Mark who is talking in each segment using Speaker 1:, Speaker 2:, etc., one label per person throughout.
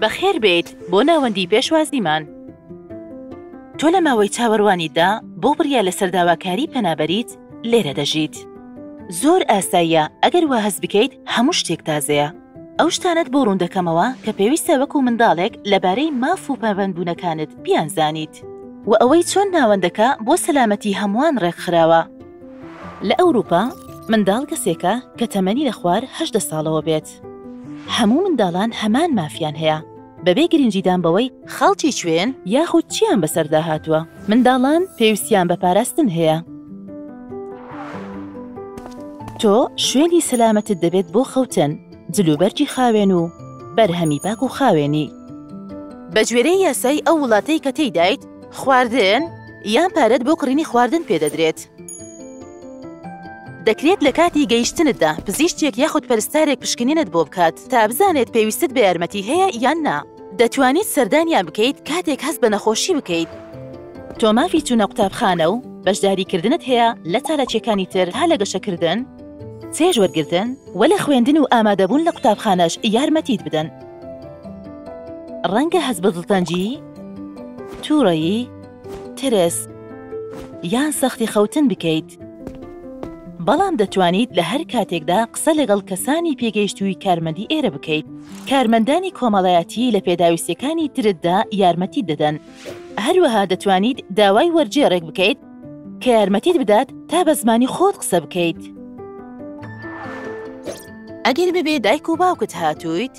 Speaker 1: بەخێربێیت بۆ ناوەندی پێشوازیمان. تۆ لە ماوەی چاوەڕوانیتدا بۆ بڕیار لەسەر داواکاری پەنابەریت لێرە دەژیت. زۆر ئاساییە ئەگەر وا هەست بکەیت هەموو شتێک تازەیە. ئەو شتانەت بۆ ڕوون دەکەمەوە کە پێویستە وەکو منداڵێک لەبارەی ماف و پابەندبوونەکانت بیانزانیت و ئەوەی چۆن ناوەندەکە بۆ سەلامەتی هەمووان ڕێکخراوە. لە ئەوروپا منداڵ کەسێکە کە تەمەنی لە خوار 18 ساڵەوە بێت. هەموو منداڵان هەمان مافیان هەیە بەبێ گرنگیدان بەوەی خەڵکی کوێن یاخود چیان بەسەردا هاتووە. منداڵان پێویستیان بە پاراستن هەیە. تۆ شوێنی سەلامەتت دەبێت بۆ خەوتن، جلوبەرگی خاوێن و بەرهەمی پاک و خاوێنی. بەگوێرەی یاسای ئەو وڵاتەی کە تێیدایت، خواردن یان پارەت بۆ کڕینی خواردن پێدەدرێت. دەکرێت لە کاتی گەیشتنتدا پزیشکێک یاخود پەرستارێک پشکنینت بۆ بکات تا بزانێت پێویستت بە یارمەتی هەیە یان نا. دەتوانیت سەردانیان بکەیت کاتێک هەست بە نەخۆشی بکەیت. تۆ مافی چوونە قوتابخانە و بەشداریکردنت هەیە لە چالاکییەکانی تر تا لە گەشەکردن، چێژ وەرگرتن، و لە خوێندن و ئامادەبوون لە قوتابخانەش یارمەتیت بدەن. ڕەنگە هەست بە دڵتەنگی، تووڕەیی، ترس، یان سەختی خەوتن بکەیت، بەڵام دەتوانیت لە هەر کاتێکدا قسە لەگەڵ کەسانی پێگەیشتووی کارمەندی ئێرە بکەیت. کارمەندانی کۆمەڵایەتی لە پێداویستیەکانی ترتدا یارمەتیت دەدەن. هەروەها دەتوانیت داوای وەرگێڕێک بکەیت کە یارمەتیت بدات تا بە زمانی خۆت قسە بکەیت. ئەگەر بەبێ دایک و باوکت هاتوویت،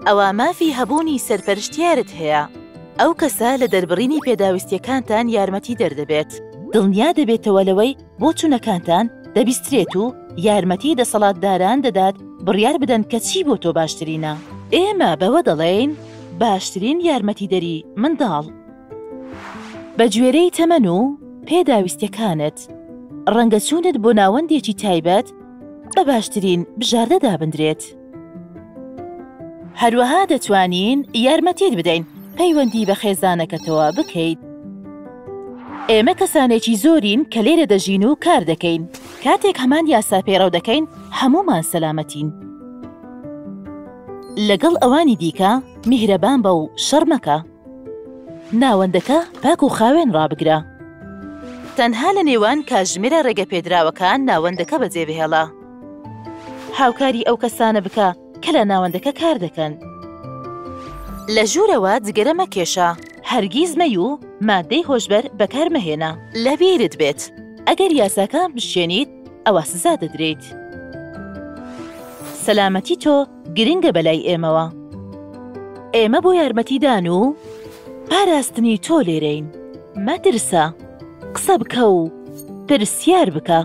Speaker 1: ئەوا مافی هەبوونی سەرپەرشتیارت هەیە. ئەو کەسە لە دەربڕینی پێداویستیەکانتان یارمەتیدەر دەبێت. دڵنیا دەبێتەوە لەوەی بۆچوونەکانتان دەبیسترێت و یارمەتی دەسەڵاتداران دەدات بڕیار بدەن کە چی بۆ تۆ باشترینە. ئێمە بەوە دەڵێین باشترین یارمەتیدەری منداڵ. بە گوێرەی تەمەن و پێداویستیەکانت، ڕەنگە چوونت بۆ ناوەندێکی تایبەت بە باشترین بژاردە دابندرێت. هەروەها دەتوانین یارمەتیت بدەین پەیوەندی بە خێزانەکەتەوە بکەیت. ئێمە کەسانێکی زۆرین کە لێرە دەژین و کار دەکەین. کاتێک هەمان یاسا پەیڕەو دەکەین، هەموومان سەلامەتین. لەگەڵ ئەوانی دیکە میهرەبان بە و شەڕ مەکە. ناوەندەکە پاک و خاوێن ڕابگرە. تەنها لە نێوان کاتژمێرە ڕێگەپێدراوەکان ناوەندەکە بەجێبهێڵە. هاوکاری ئەو کەسانە بکە کە لە ناوەندەکە کار دەکەن. لە ژوورەوە جگەرە مەکێشە. هەرگیز مەی و ماددەی هۆشبەر بەکار مەهێنە. لەبیرت بێت ئەگەر یاساکان بشکێنیت ئەوا سزا دەدرێیت. سەلامەتی تۆ گرنگە بەلای ئێمەوە. ئێمە بۆ یارمەتیدان و پاراستنی تۆ لێرەین. مەترسە، قسە بکە و پرسیار بکە.